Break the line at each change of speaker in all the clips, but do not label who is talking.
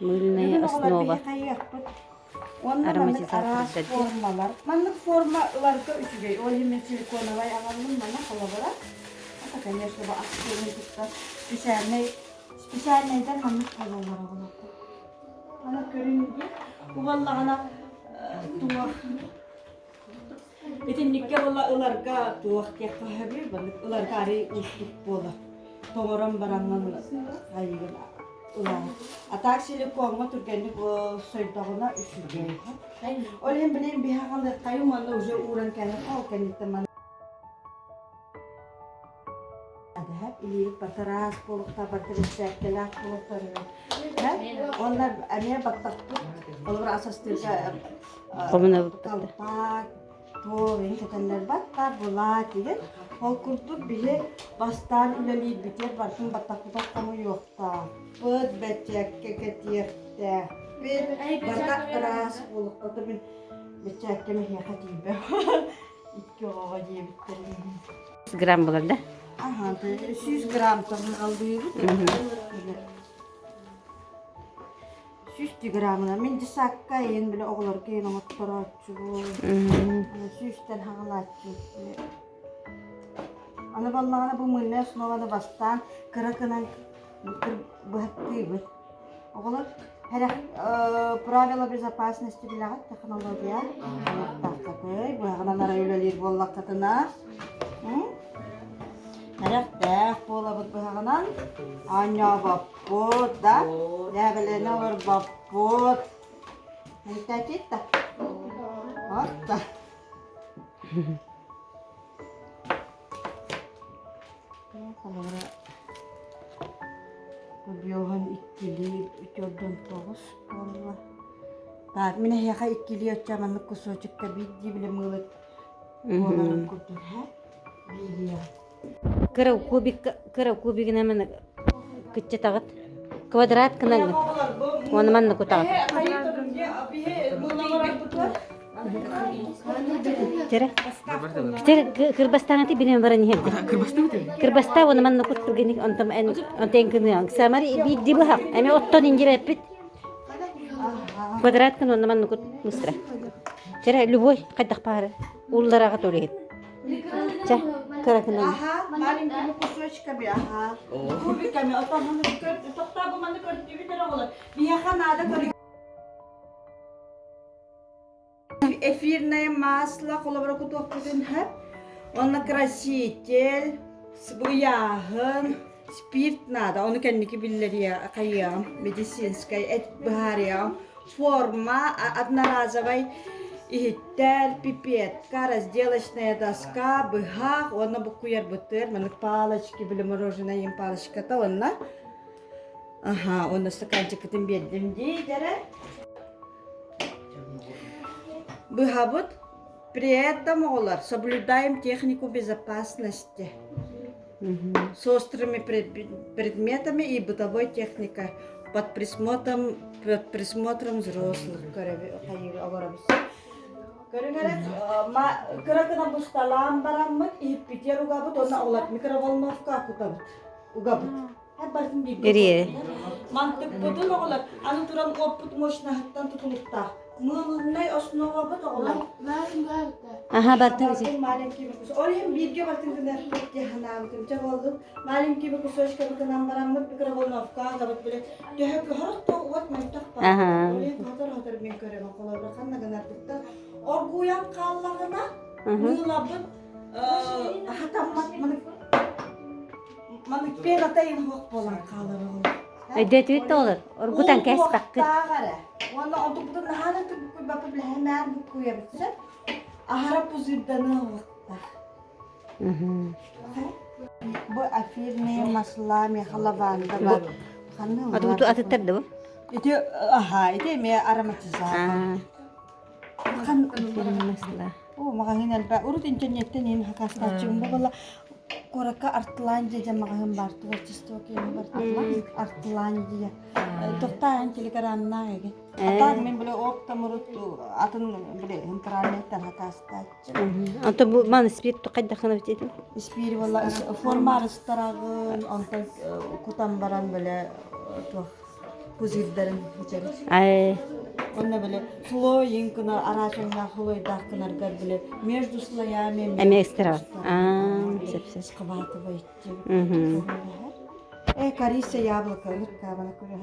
Мыльная
Бүгүн оҕолор
основа.
биһи хайыахпыт. Уонна маннык араас
Ароматизатордар
формалар. Маннык форма ыларга үчүгэй. Ол иһин мин силиконовай аҕаллым манна холобура. Это, конечно, бу астыырын кытта специальный специальнайдар маннык хололор оҕолор. Аны көрүн диye. Угаллаҕына туох Итинниккэ була ыларга туох диэххэ сөбүй? Маннык ыларга арый уустук буолар. Тоҥорон бараҥҥын хайыгын ылаҕын. А так силикоҥҥа түргэнник сойдоҕуна үчүгэй. Ол иһин билигин биһи аҕалыаххайым уонна уже ууран кэлэн ол кэнниттэн маны Илиибит батараас буолуохтаах, барыта бэчээккэлээх буолуохтаах. Уонна эмиэ баттахпыт, холобур ас астыырга колпак, туох иһин кэтэллэр батта, былаат деген. Ол курдук биһи бастаан үлэлиирбитигэр барытын баттахпытын хомуйуохтаахпыт, бэчээккэ кэтиэхтээхпит, барыта ыраас буолуохтаах. Мин бэчээккэм эһиэхэ тиийбэт. Икки оҕоҕо диэбиттэрин.
Грамм булар да?
Аха, 100 грамм тоһоҕолуубут. 100 граммына. Мин десакка иһин биле оҕолорго иһин оҥотторооччубун. Сүүстэн хаҕалааччы. Аны баллаҕына бу мыльная основаны бастаан кыра кынан быһаттыыбыт. Оҕолор правила безопасности билэҕит технология олохтооххутуй быһаҕынан арай үлэлиир буоллаххытына Эрэхтээх буолабыт быһаҕынан оонньообоппут да дьээбэлэнэ олорбоппут Мэлтээчит да Отто Холобура Объеһын иккилии үтүөрдэн тоҕус буолла. Так, мин эһиэхэ иккилии оччо маннык кусочекка биирдии били мыылык буоларын курдук һэ биириэҕэ.
Кыра кубик кыра кубигынан маны кыччатаҕыт. Квадрат гынаҥҥыт. Уонна манна кутаҕыт. Тера. Тер кырбастаҥаты билэн баран иһэрди. Кырбаста уонна манна куттугини онтон онтон гыныаҥ. Самари биирди быһах. Эми оттон индиреппит. Квадрат гын уонна манна кут быстро. Тера любой хайдах баары. Уллараҕа толиһит. Чэ, кыракынан.
Аха, маленькими кусочками, аха. Кубиками, отон тохтоо бу маны көрдүбүт эрэ оҕолор. Биһиэхэ наада көрү Эфирное масло холобура кутуохпутун сөп. Уонна краситель, быйааһын, спирт наада. Ону кэнники биллэриэ хайыаҕым, медицинскэй эт быһаарыаҕым. Форма, одноразовай иһиттэр, пипетка, разделочная доска, быһах уонна буккуйарбытыгар маннык палочки, били мороженое им палочката уонна аха уонна стаканчиккытын биэрдим дии дэрэ. Быһабыт, при этом оҕолор соблюдаем технику безопасности с острыми предметами и бытовой техникой под присмотром, под присмотром взрослых олоробут. Көрүҥ эрэ, кыра гына бусталаан бараммыт, иһиппитигэр угабыт уонна оҕолор микроволновка кутабыт, угабыт.
Эриэ.
Мантыкпытын оҕолор аны туран уоппут мощнаһыттан тутулуктаах. Мылнай основабыт оҕолор.
Аха бартын
Маленький Ол иһин бииргэ бартын гынарбыт дии санаабытым. Чэ буоллун. Маленький кусочкабы гынан бараммыт микроволновка агабыт биле төһө көһөрөх то уот мөлтөх бар. Ол иһин хотор-хотор мин көрөбүн холобура ханна гынарбыттан оргуйан хааллаҕына мыылабыт хатаммат Маннык пенатайын суох буолан хаалар оҕолор.
Өйдөтүбүт да олор. Оргутан кээспэккит.
эрэ. Уонна онтукпутун наһаа да буккуйбаппыт билэһэмээн буккуйабыт сөп. Аһара пузырданыы уохтаах. Бу эфирные масла меха лаванда бар.
Атуту атыттар да бу?
Ити аха, ити эмиэ ароматизатор.
Масла.
Оо, маҕаһыын элбэх. Урут интернеттэн иһин хакастааччыбын буолла. Куоракка Артландия диэн маҕаһыын баар. Творчество киэнэ бар. Артландия. Тохтаан телеграмнаах эгэ. А так мен биле оптом урут атын биле центральныйтан хакастааччы.
Онтон бу маны спирт хайдахына битетин?
Спирт буолла форма арыстарагын, онтон кутан баран биле туох. Пузырьдарын ичэри.
Ай.
Онно били слой гына араачаҥнаах слойдаах гынаргар били между слоями
Эмиэ экстра. Аа, сөп сөп.
схватывает.
Мгм.
Э, корица яблоко, ыркаабана көрө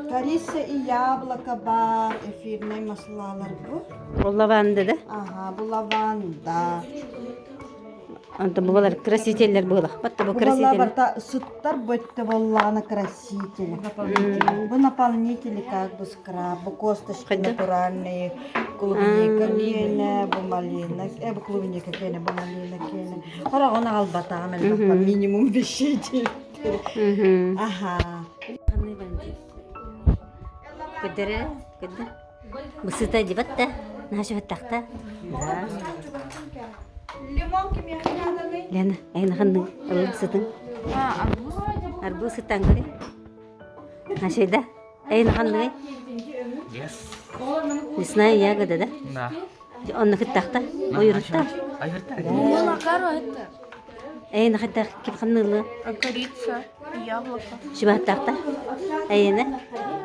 Корица и яблоко бар, эфирнай маслалар бу.
Ол лаванда да?
Ага, бу лаванда.
Онтон бу балар красителлер буолах. Батта бу
Бу
краситель.
барта сыттар бөттө боллаана красители. Бу наполнители как бы скраб, бу косточки
Хайда?
натуральные, клубника киэнэ, бу малина, бу клубника киэнэ, бу малина киэнэ. Хороҕон аҕалбатаҕым элбэх минимум вещей
Мгм.
Аха.
Ханны банди. Көдөрө, көдө. Бысыта дибатта. Наша хаттахта. Да.
Лимон кимиэхэ нааданый?
Лена, айна ханны ылын сытын. Арбуз сытан көрө. Нашайда. Айна ханны.
Yes.
Лесная ягода, да?
Да.
Онно кыттахта. Ойрутта.
Айырта.
Эйна хайдах ким ханнылы?
Корица, яблоко.
Шибаттахта. Эйна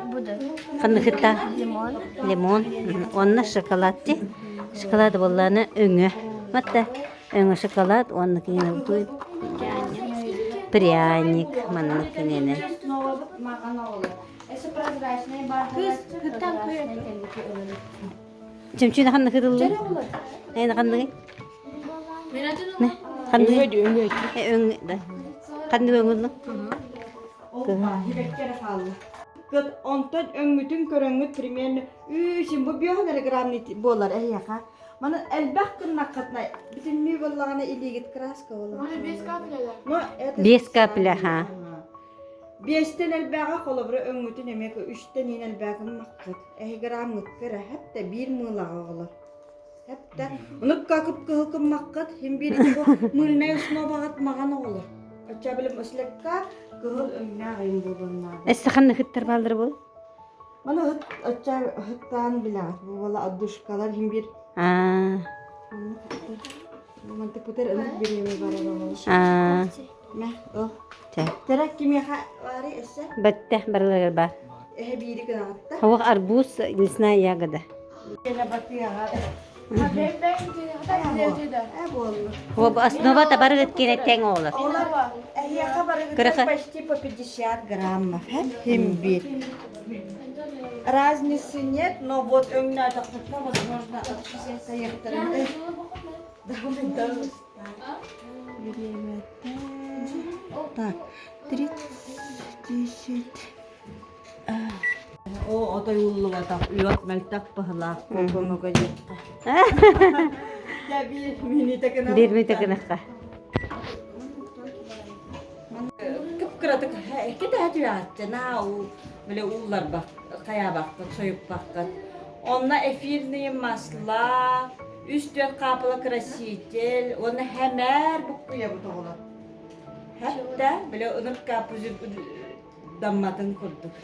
Буде.
ханныхытта.
Лимон.
Лимон. Онна шоколад ти. Шоколад болланы өңө. Матта өңө шоколад, онна кине туй. Пряник манна кинене. Чемчүн ханныхыдылы. Эйна ханныгы. Ханныгы. Өңө да. Ханныгы өңүлү.
Хибеккere хаалла. Кыт онтон өҥмүтүн көрөҥҥүт примерно үүсүн бу биоһун эрэ грамм буолар эһиэхэ. Маны элбэх гыннаххытына бүтүннүү буоллаҕына илиигит краска буолар. Но это
Без капля, ха.
Биэстэн элбэҕэ холобура өҥҥүтүн эмиэ үстэн иин элбэҕэ гыммаккыт. Эһи граммыккыра хэптэ биир мыылаҕа оҕолор. Хэптэ. Унукка кып-кыһыл гыммаккыт. Хим биир бу мыльнай основаҕыт маҕан оҕолор. Оччо билим слегка кыһыл өҥнөөх ыйым буолуон
Эссе ханныхыттар бааллар бу?
Маны ыт оччо ыһыктаан билэҕит. Бу буола отдушкалар хим биир
Аа.
Мантыкпытыр ынырык бириэмэ барар оҕолор.
Аа.
Мэ, ыл.
Чэ.
Терек кимиэхэ баары өссө?
Бэтте барыларыгар баар.
Эһэ биири гынаҕытта.
Ховох арбуз, лесная ягода.
Кэлэ батыаҕа. Э буолла.
Хо основа табарыгыт кине тең оолар.
Олар эһиэхэ барыгытыгар
Кыраха.
почти по 50 граммов. Хим биир. Разницы нет, но вот өҥнөөтөхпүтүнэ, возможно, сайыктарын. Так, 30, 10. О, отой уллубатах, уот мөлтөх быһылаах, көмөгө диэххэ. Дьэ, биир минутэ гына.
Биир минутэ гынахха.
Кып-кыратык икки түһээччи, наа уу, бile уулларбак, хайаабаккыт, сойуппаккыт. Онно эфирные масла, үс-түөрт хаапыла краситель, уонна хэмээр буккуйабыт оҕолор. Хэтта, бile ынырка дамматын курдук.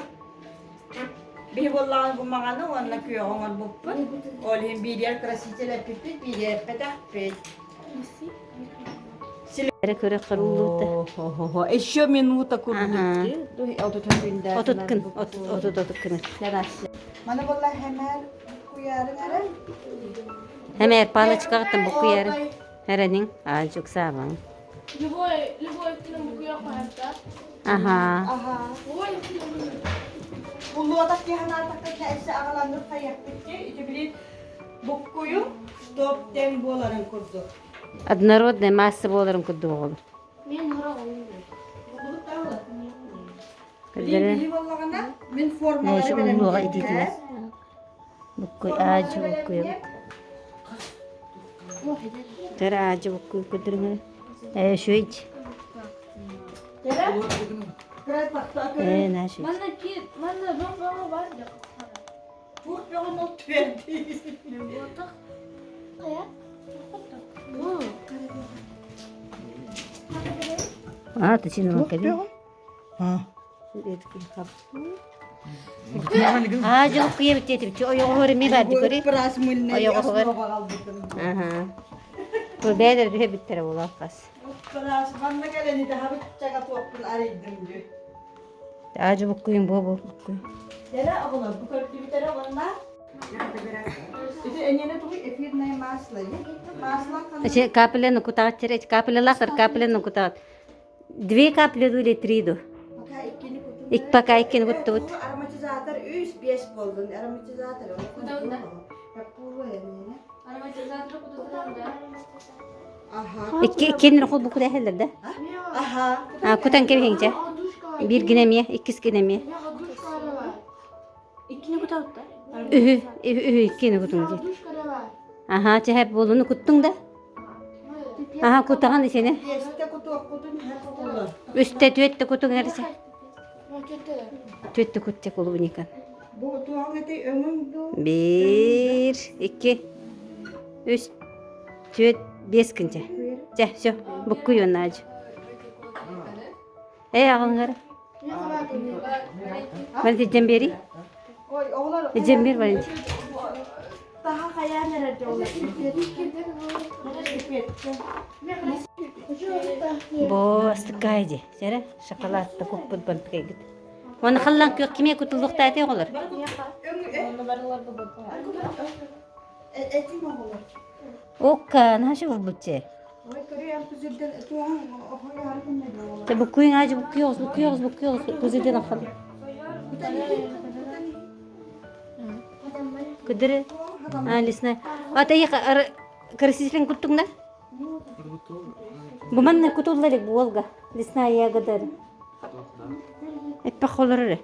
Биһи буоллаҕын бу маҕаны уонна күөҕү оҥорбуппут. Ол иһин биириэр краситель эппиппит, биириэр эппэтэхпит.
Эрэ көрө харуллуута.
Еще минута курдук.
Отут күн, отут отут күн.
Маны буолла хэмээр куярын эрэ.
Хэмээр палочкаҕыттан буккуйары. Эрэниҥ, аажук саабаҥ.
Любой, любой фильм букуя қоярда.
Аха.
Аха. Улуотах киһанаатахха кэссе аҕаланнык хайахпытчы ити билин буккуйум стоп тем буоларын курдук.
Однородная масса буоларын курдук оҕолор.
Мен
Көрдөрө.
Били буоллаҕына мин формалары
Улуоҕа итиитилэр. Буккуй аажы буккуй. Тэр аажы буккуй көрдөрүҥ. Ээ шуйч. Ээ наша.
Манна ки, манна бөх бөҕө бар да.
Туох бөҕө мол түөрди.
Қая?
Аа тачина кэби. Аа жок куя битти ойоҕор ми барды көри.
Раз мыльный
Ойоҕоһугар.
основа албытым.
Аха. Бу бэдэр түһэ биттэрэ буолааххас.
Раз манна кэлэн ити хабыччага туохпун арыйдым дүү.
Аажы буккуйун бу бу буккуй.
Дэрэ оҕолор бу көрдүбүтэрэ уонна Ити эньиэнэ тугуй эфирное масло масло
Эчи капля кутаҕат чere каплялаахтар капля кутаҕат. Две капли или три ду.
Пока иккини кутун.
Ик пока иккини куттубут.
Ароматизатор үс бес болдун. Ароматизатор.
Куда?
Куда?
Ароматизатор куда да?
Аха.
Икки иккиэннэр хол бу кутэһэллэр да?
Аха.
А кутан кэбиһиҥчэ. Биир гинэ эмиэ, иккис гинэ эмиэ.
Иккини кутабыт да?
Үһү, үһү, үһү иккини кутуҥ диэт. Аха, чэһэп буолуну куттуҥ да? Аха, кутаҕын исини.
Биэстэ кутуохпутун һэ кутуллар.
Үстэ, түөттэ кутуҥ эрсэ. Түөттэ кутча клубникан.
Бу туоҕуҥ этэй өҥүҥ дуу?
Биир, икки, үс, түөт, биэс күнчэ. Чэ, все, буккуй уоннаажы. Ээ, аҕалыҥ эрэ. Валентин, дьэн биэрий.
Ой, оҕолор
Дьэн биэр, Валентин.
Таха хайаан эрэр дьоллор.
Бо, астыккаай дии. Сэрэ, шоколадта куппут бантыкайгыт. Уонна халлаан күөх кимиэ кутуллуохтаатый оҕолор?
Этим оҕолор.
Окка, наша булбутче. Те буккуйун аажы буккуйоҕус, буккуйоҕус, буккуйоҕус, кузиден ахал. Кыдыры, а, лесная. А, та их красителин куттуңна? Бу манна кутулла илик буолга. Лесная ягода. Эппэх холор эрэ.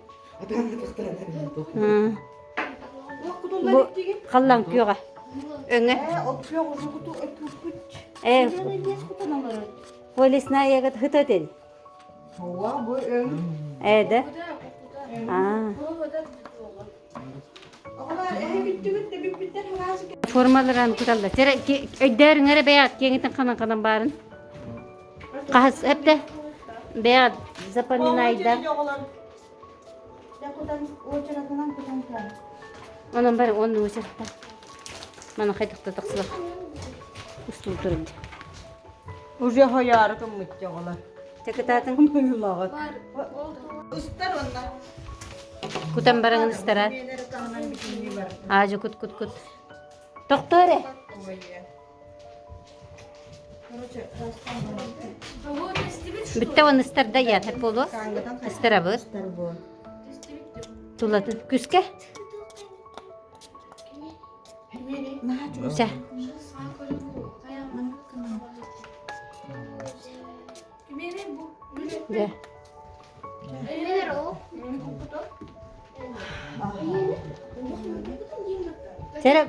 Бу халлаан күөҕэ. Өҥө. Ээ, бу лесная ягода хыта этин. Ээ да? Аа. Формаларын куталлар. Тере өйдөөрүҥ эрэ бэйэҕит киэҥитин ханан-ханан баарын. Хаһыс эптэ бэйэҕит запоминайда. Онон бары он уочарата. Мана хайдахта тахсылар. Устул турд.
Уже хояры кыммытча оҕолор.
Чакытаатын
Уйулаҕыт. Устар онна.
Кутан бараҥын ыстара. Аажы кут кут кут. Тохтоо эрэ. Бүттэ уонна ыстарда яат буолуо. Ыстарабыт. Тулатын күскэ. Чэ. Дьэ. Сэрэ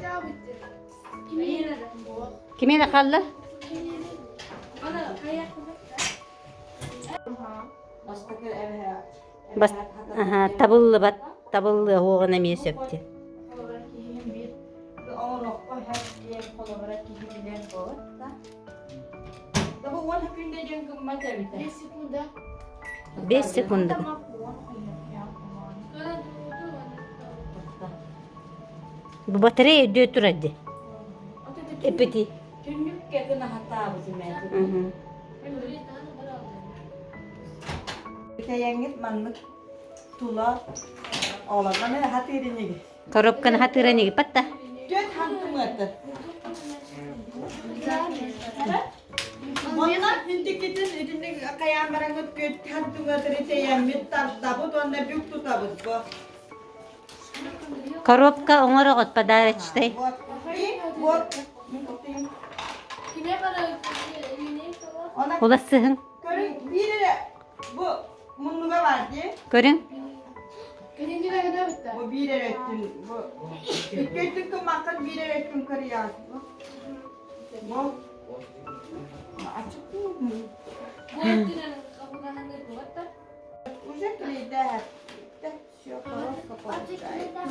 кимиэнэ хаалла? Бас аха табыллыбат табыллыа уоҕун эмиэ сөп дии. Бес секунда. Бу батарея өйдөө турар дии. Эпити.
Тэйэҥҥит маннык тула олорон хатыырынньыгит.
Коробканы хатыыранньыгит патта.
Түөт хантымыаты. Онно интиккитин итинник хайаан бараҥҥыт күөт хантымыатыры тэйэммит тардабыт уонна бүк тутабыт бу.
Коробка оҥороҕут подарочный.
Вот. И вот. Она
Улассыһын.
көрүҥ биир эрэ бу муннуга баар дии.
Көрүҥ.
Бу биир эрэ өттүн бу икки өттүн кыммаккын биир эрэ өттүн көрүйэҕит. Бу ачык Уже клейдэ. Все, коробка получается.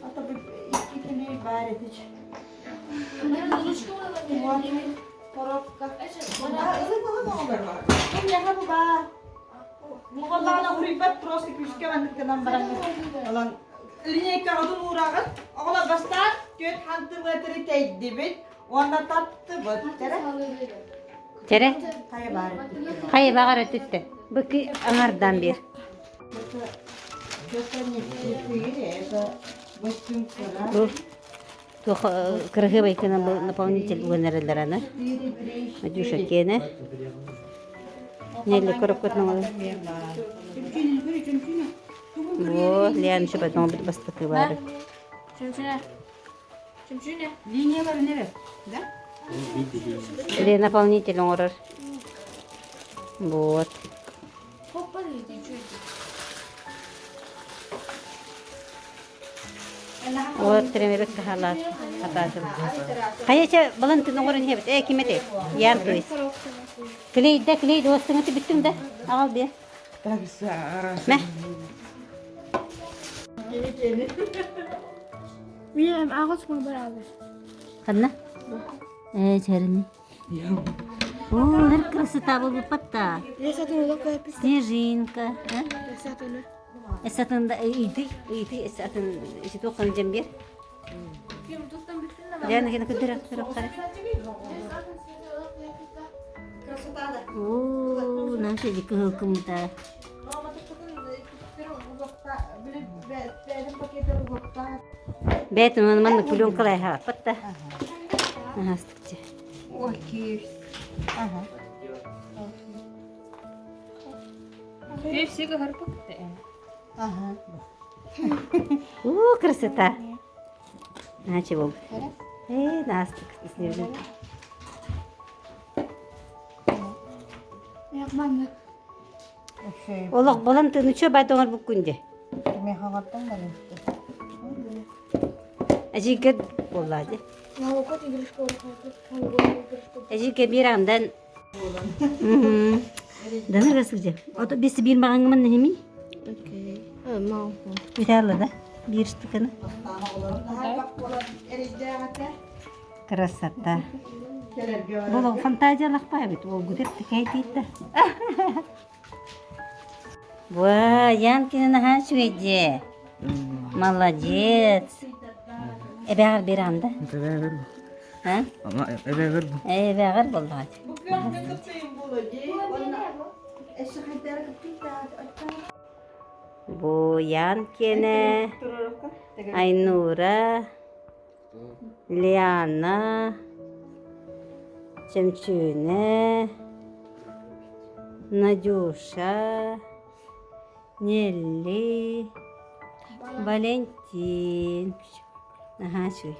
А то бы икки клей бар этич. Вот, коробка. А, ылын ылын оҕолор. Бу миэхэ бу баар. Муҕаллаҕына уруйбат просто күүскэ маннык гынан баран ылан линейкаҕытын уураҕыт. Оҕолор бастаан түөрт хантыметры тэйдибит уонна таттыбыт. Тэрэ?
Тэрэ?
Хайа баар
Хайа баҕар өттүттэ. Бу аҥардан биэр. Бу туох кыраһыабай гына бу наполнитель уган эрэллэр аны. Надюша киэнэ. Нелли коробкатын оҥорон. Бу Леон еще потом бастакы бары.
Линиялар нere? Да?
Или наполнитель оҥорор. Вот. Вот тренерик кахалаат хатаатым. Хайача балан тын оҥорон иһэбит. Э ким этэй? Ян то есть. Клейда, клей дуостуҥаты бүттүҥ да? Аҕал биэ. Мэ.
Мин аҕыс мын барабы.
Ханна? Э, чэрини. О, красота буолбуппат Снежинка. Эсатын ыйды, ыйды эсатын ити туоххан дьэмбиэр. Диана кene көтөрө көтөрө Оо, наша дикы кымта. Бэт онон маннык пленкалай хааппат да. Аһастыкчы.
Ой, Ага. Ага.
О, красота. А чего? Э, настык снежинка. Олох болан тынычо байтоңор буккунде. Эжиге боллади. Эжиге бир андан. Дана расылжа. Ото бес бир мағаңмын нехими?
Окей. Мау.
Бүтәлі да. Бир штуканы. Красота. Бұл фантазия лақпай бит. Ол гүдер тікай дейді. Ва, Янкина нахан шведе. Молодец. Эбәгәр бир анда. А? Эбәгәр булды. Бу Янкина, Айнура, Лиана, Чемчүнэ, Надюша, Нелли, Валентин. Наһаа үчүгэй.